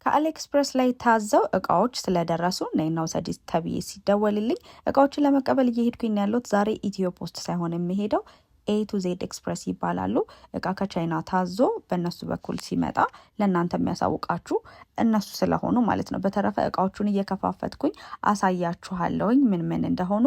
ከ AliExpress ላይ ታዘው እቃዎች ስለደረሱ ነይና ውሰጂ ተብዬ ሲደወልልኝ እቃዎችን ለመቀበል እየሄድኩኝ ያለሁት ዛሬ ኢትዮ ፖስት ሳይሆን የሚሄደው A to Z Express ይባላሉ። እቃ ከቻይና ታዞ በእነሱ በኩል ሲመጣ ለእናንተ የሚያሳውቃችሁ እነሱ ስለሆኑ ማለት ነው። በተረፈ እቃዎቹን እየከፋፈትኩኝ አሳያችኋለሁኝ ምን ምን እንደሆኑ።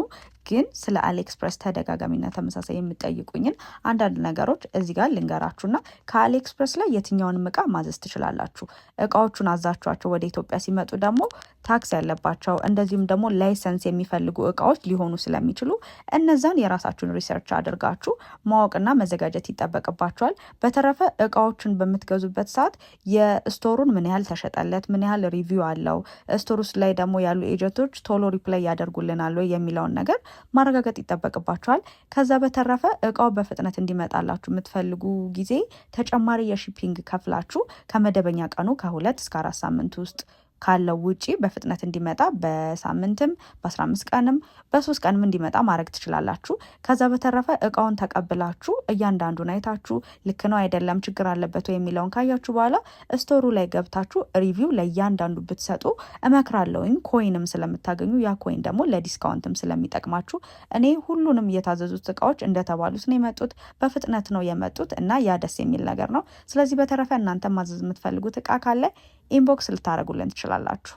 ግን ስለ AliExpress ተደጋጋሚና ተመሳሳይ የምጠይቁኝን አንዳንድ ነገሮች እዚህ ጋር ልንገራችሁና ከ AliExpress ላይ የትኛውንም እቃ ማዘዝ ትችላላችሁ። እቃዎቹን አዛችኋቸው ወደ ኢትዮጵያ ሲመጡ ደግሞ tax ያለባቸው እንደዚሁም ደግሞ license የሚፈልጉ እቃዎች ሊሆኑ ስለሚችሉ እነዛን የራሳችሁን research አድርጋችሁ ማወቅና መዘጋጀት ይጠበቅባችኋል። በተረፈ እቃዎቹን በምትገዙበት ሰዓት የ store ኡን ምን ያህል ተሸጠለት፣ ምን ያህል review አለው፣ store ውስጥ ላይ ደግሞ ያሉ agent ኦች ቶሎ reply ያደርጉልናል ወይ የሚለውን ነገር ማረጋገጥ ይጠበቅባችኋል። ከዛ በተረፈ እቃው በፍጥነት እንዲመጣላችሁ የምትፈልጉ ጊዜ ተጨማሪ የ shipping ከፍላችሁ ከመደበኛ ቀኑ ከ2 እስከ 4 ሳምንት ውስጥ ካለው ውጪ በፍጥነት እንዲመጣ በሳምንትም፣ በ15 ቀንም፣ በ3 ቀንም እንዲመጣ ማድረግ ትችላላችሁ። ከዛ በተረፈ እቃውን ተቀብላችሁ እያንዳንዱን አይታችሁ ልክ ነው አይደለም፣ ችግር አለበት ወይ የሚለውን ካያችሁ በኋላ store ኡ ላይ ገብታችሁ review ለእያንዳንዱ ብትሰጡ እመክራለሁኝ። Coin ም ስለምታገኙ ያ coin ደግሞ ለ discount ም ስለሚጠቅማችሁ። እኔ ሁሉንም የታዘዙት እቃዎች እንደተባሉት ነው የመጡት፣ በፍጥነት ነው የመጡት እና ያ ደስ የሚል ነገር ነው። ስለዚህ በተረፈ እናንተ ማዘዝ የምትፈልጉት እቃ ካለ inbox ልታደርጉልን ትችላላችሁ።